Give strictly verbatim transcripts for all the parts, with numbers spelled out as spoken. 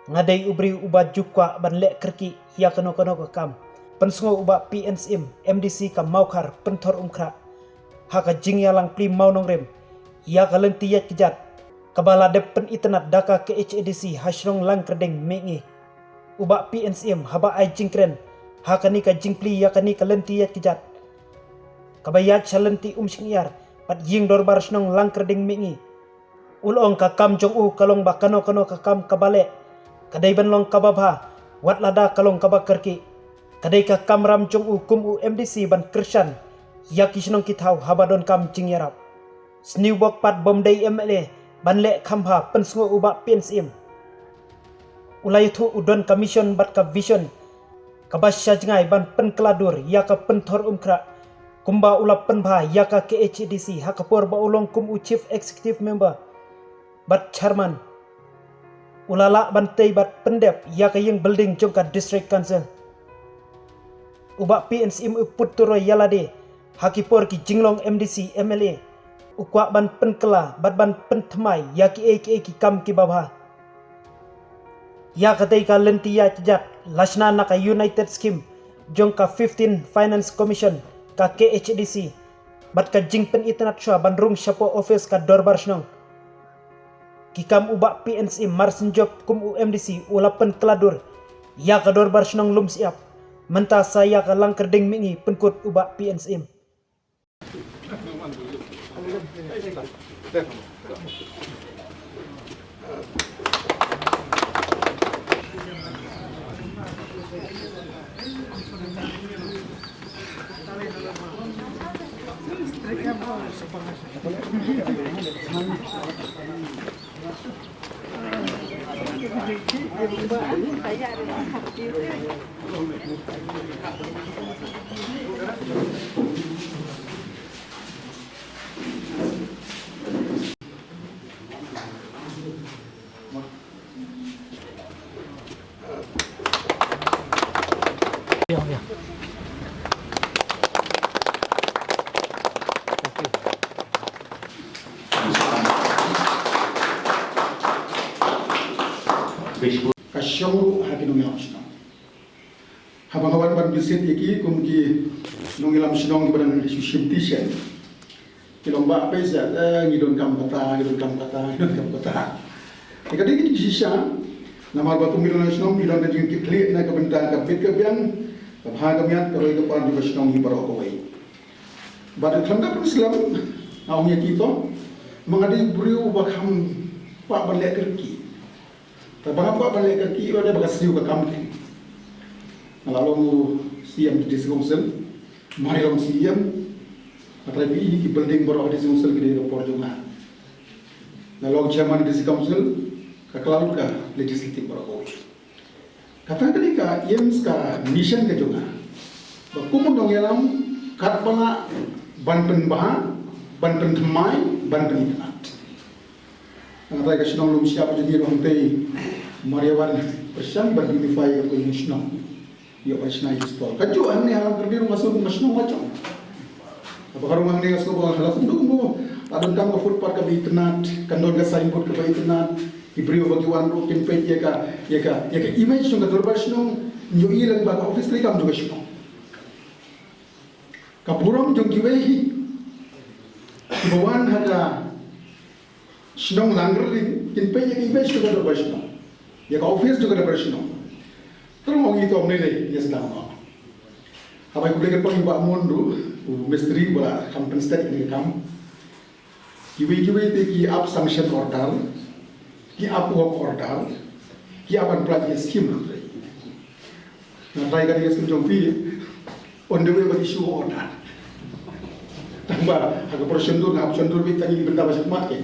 Nga dei u briew uba ju kwah ban leh kyrkieh ïa kano kano ka kam. Pynsngew u Bah P. N. Syiem, M D C ka Mawkhar, Pynthor Umkhrah, ha ka jingïalang pli mawnongrim ïa ka lynti ïaid kjat kaba la dep pynitynnad da ka K H A D C ha shnong Langkyrding Mihngi. U Bah P. N. Syiem haba ai jingkren ha kane ka jingpli ïa kane ka lynti ïaid kjat kaba ïaid sha lynti Umshyngiar bad ïing dorbar shnong Langkyrding Mihngi, u la ong ka kam jong u ka long ba kano kano ka kam kaba leh ka dei ban long kaba bha, wat lada ka long kaba kyrkieh. Ka dei ka kamram jong u kum u M D C ban kyrshan ïa ki shnong ki thaw haba donkam jingïarap. Sniewbok pat bym dei M L A ban leh kham bha, pynsngew u Bah P. N. Syiem. U la ïathuh u don ka mission bad ka vision kaba sha jngai ban pynkylla dur ïa ka Pynthor Umkhrah kumba u la pynbha ïa ka K H A D C ha ka por ba u long kum u Chief Executive Member bad Chairman. U la lah ban tei bad pyndep ïa ka ïing building jong ka District Council. U Bah P. N. Syiem u put turoi ïa lade ha ki por ki jinglong M D C, M L A. U kwah ban pynkylla bad ban pynthymmai ïa kiei kiei ki kam kiba bha. Ïa katei ka lynti ïaid kjat la shna na ka United Scheme jong ka fifteen Finance Commission ka K H A D C bad ka jingpynitynnad shuwa ban rung shapoh office ka Dorbar Shnong. Ki kam u Bah P. N. Syiem mar shen jop kum u M D C u la pynkylla dur ïa ka Dorbar Shnong Lumshyiap, mynta sa ïa ka Langkyrding Mihngi, pynkut u Bah P. N. Syiem. Ka shong ruh ha ki nongïalam shnong. Haba nga wan ban visit ïa ki kum ki nongïalam shnong kiba dang shu shim ti shen, ki long ba pei sa, eh, ngi donkam kata, ngi donkam kata, ngi donkam kata. Te ka dei ki jingshisha namar ba kum ki nongïalam shnong ki don ka jingkitkhlieh na ka bynta ka bit ka biang, ka bha ka miat, ka roi ka par jong ka shnong hi baroh kawei. Bad khlem da pynslem, nga ong ïa ki to, ma nga dei u briew uba kham kwah ban leh kyrkieh. Te ba nga kwah ban leh kyrkieh ruh dei ba ka sniew ka kam kein. Nga la long u C E M District Council, mar ïa long C E M, nga trai phi hi ki building baroh District Council ki dei ka por jong nga. Nga long Chairman District Council, ka kylla lut ka legislative baroh kawei. Kata ka dei ka aims, ka mission ka jong nga. Ba kum u nongïalam katba lah ban pynbha, ban pynthymmai, ban pynitynnad. Nga trai ka shnong Lumshyiap jong ngi ruh hangtei mar ïa wan pyrshang ban unify ka kawei ka shnong. Ïoh ban shna ïa ki stall. Kajuh hangne ha Langkyrding ruh nga sngew kum ka shnong la jong. Haba ka rung hangne nga sngew ba la kumno kumno, la donkam ka footpath kaba itynnad, kan don ka signboard kaba itynnad. Ki briew ba ki wan ruh kin peit ïa ka, ïa ka, ïa ka image jong ka dorbar shnong, ïohi lem ba ka office trei kam jong ka shnong. Ka burom jong kiwei hi kiba wan ha ka shnong Langkyrding, kin peit ïa ka image jong ka dorbar shnong, ïa ka office jong ka dorbar shnong. Te nga ong ïa ki to, ym lei lei, ïa sdang noh. Haba ïa khublei kyrpang ïa u Bah Mon ruh, u mistri ba la kham pynstet ïa kane ka kam. Kiwei kiwei te ki ap sanction order, ki ap work order, ki ap ban pynlait ïa ki scheme ruh. Nga trai ka dei ka skim jong phi, on the way ban issue order. Tang ba ha ka por shon dur nga hap shon dur beit, tang ïa ki bynta ba shakhmat kein.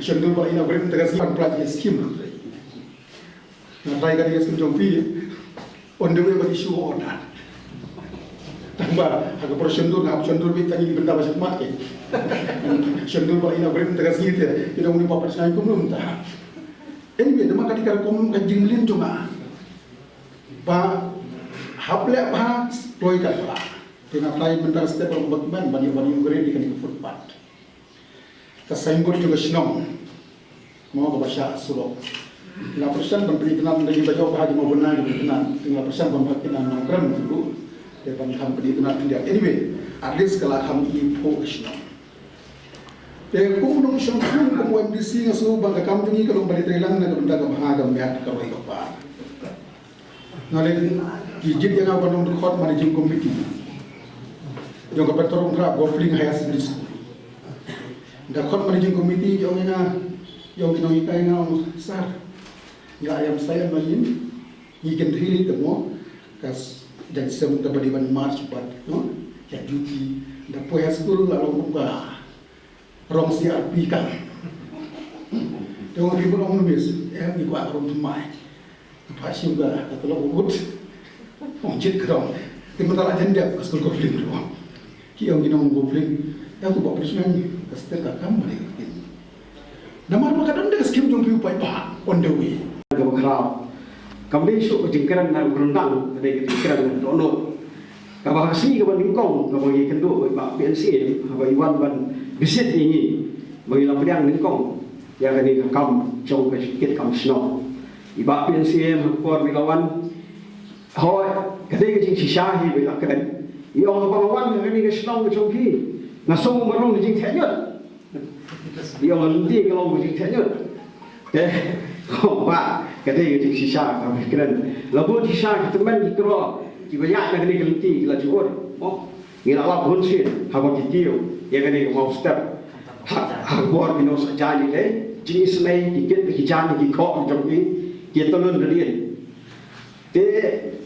Shon dur ba la inaugurate mynta ka sngi, ban pynlait ïa ki skim ruh. Nga trai ka dei ka skim jong phi, on the way ban issue order. Tang ba ha ka por shon dur nga hap shon dur beit, tang ïa ki bynta ba shakhmat kein. Shon dur ba la inaugurate mynta ka sngi te, ki dang ong ïa phi ba pynshai kumno mynta. Anyway, dei ma ka dei ka rukom ka jingmlien jong nga. Ba hap leh bha, kloi katba lah. Te nga trai mynta ka step ba kmen ban ïoh, ban ïoh kren ïa kane ka footpath. Ka signboard jong ka shnong, mo, kaba shah surok. Nga pyrshang ban pyni tynnat, ngi ba jop ha ki mo bynna ki pyni tynnat. Nga pyrshang ban pyni tynnat nongkren tu. Te ban kham pyni tynnat khyndiat. Anyway, at least ka la kham i phuh ka shnong. Te kum u nongshong kum, kum u M D C nga sngew ba ka kam jong ngi ka long ban ïatreilang na ka bynta ka bha ka miat ka roi ka par. Nga leh ki jied ïa nga ban long dkhot managing committee jong ka Petrol Khrap Golf Link Higher Secondary School. Da khot managing committee ïa nga, ïa ki nonghikai nga ong sir, nga ïam sa ïam ma ïing, ngi kynthei te mo, ka s-, dang sem ka ba dei ban march bad, no, ïa duty, da poi ha skul la long kum ka rong C R P ka. Te ong ki bun ong miss, eh, ngi kwah rong thymmai. Ka phah shim ka, ka tyrlok u kut. Ong jied ka rong. Te mynta la jan dep ka skul Golf Link ruh. Ki ong ki nong Golf Link. Ïa ku ba pyrshang ka step ka kam ba dei ka kin. Namar ba ka don da ka skim jong phi u paidbah on the way. Ka ba khraw. Kam dei shuh ka jingkren na u ryndang, ka dei ka jingkren na dohnud. Kaba ha ka sngi kaba nyngkong kaba ngi kynduh bad i bah P N C M haba i wan ban visit ïa ngi, ba ngi la pdiang nyngkong ïa kane ka kam jong ka kit kam shnong. I bah P N C M ha ka por ba i la wan, hooid, ka dei ka jingshisha hi ba i la kren. I ong haba nga wan ha kane ka shnong ka jong phi, nga sngew ba long ka jingtheh ñiut. Ïa nga lynti ka long ka jingtheh ñiut. Te ba ka dei ka jingshisha ka ba kren. La bun shisha ki tymmen ki kro kiba ïaid na kane ka lynti ki la ju ur. Mo, ngi la lap hun sien haba ki kiew ïa kane ka mawstep. Ha, ha ka bor ki nongshah jaiñ, eh, jingisynei, ki kit ki jaiñ, ki khoh jong ki, ki tylun da dien. Te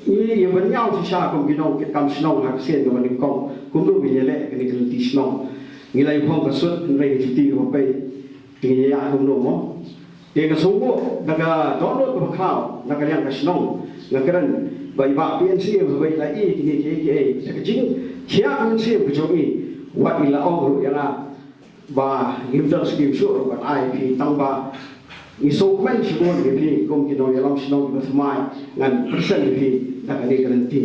ngi ïa ban ïaw shisha kum ki nongkit kam shnong ha ka sien kaba nyngkong. Kumno ngin ïaleh kane ka lynti shnong. Ngi la ïa phong ka suit hynrei ka juti kaba pei. Te ngi ïa ïaid kumno mo. Te nga sngewbha da ka dohnud kaba khraw na ka liang ka shnong. Nga kren ba i bah P N C M haba i la ïohi kine kiei kiei, da ka jingkhia ka mynsiem ka jong i, wat i la ong ruh ïa nga ba ngim don skim shuh ban ai phi, tang ba ngi sngewkmen shibun ïa phi kum ki nongïalam shnong kiba thymmai, ngan present ïa phi da kane ka lynti.